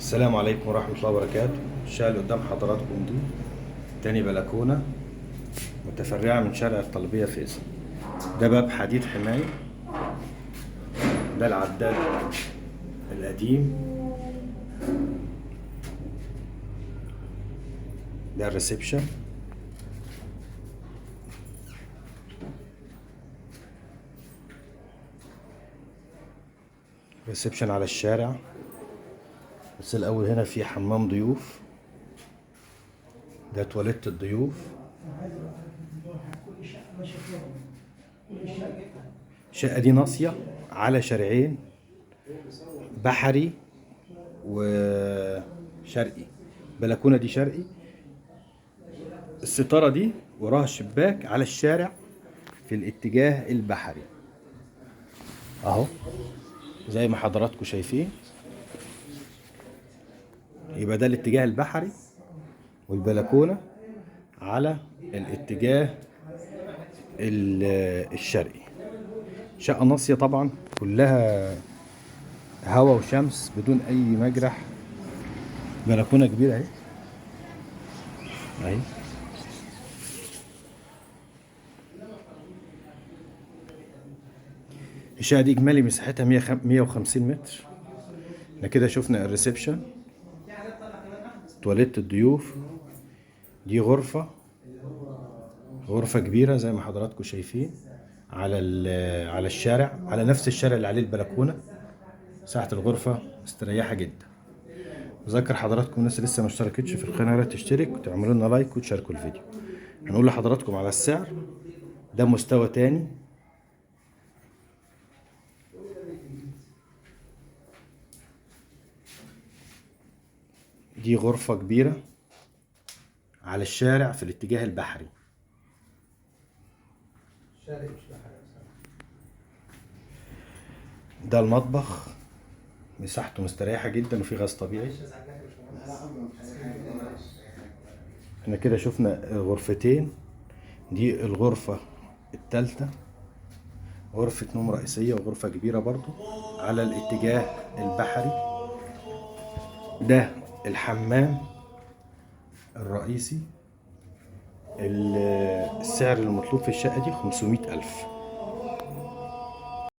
السلام عليكم ورحمة الله وبركاته. الشقة اللي قدام حضراتكم دي تاني بلكونة متفرعة من شارع الطلبية فيصل. ده باب حديد حماية، ده العداد القديم، ده ال reception. reception على الشارع. بس الأول هنا في حمام ضيوف، ده تواليت الضيوف. الشقة دي ناصية على شارعين، بحري وشرقي. بلكونة دي شرقي، الستارة دي وراها الشباك على الشارع في الاتجاه البحري اهو زي ما حضراتكم شايفين. يبقى ده الاتجاه البحري والبلكونة على الاتجاه الشرقي. شقة ناصية طبعا، كلها هوا وشمس بدون اي مجرح. بلكونة كبيرة اهي اهي. الشقة دي اجمالي مساحتها 150 متر. احنا كده شفنا ال reception، تواليت الضيوف، دي غرفة كبيرة زي ما حضراتكم شايفين على على الشارع، على نفس الشارع اللي عليه البلكونة. مساحة الغرفة مستريحة جدا. بذكر حضراتكم الناس اللي لسه ما اشتركتش في القناة تشترك وتعملوا لنا لايك وتشاركوا الفيديو. هنقول لحضراتكم على السعر. ده مستوى تاني، دي غرفة كبيرة على الشارع في الاتجاه البحري. ده المطبخ، مساحته مستريحة جدا وفيه غاز طبيعي. احنا كده شفنا غرفتين، دي الغرفة الثالثة، غرفة نوم رئيسية وغرفة كبيرة برضو على الاتجاه البحري. ده الحمام الرئيسي. السعر المطلوب في الشقة دي 500,000.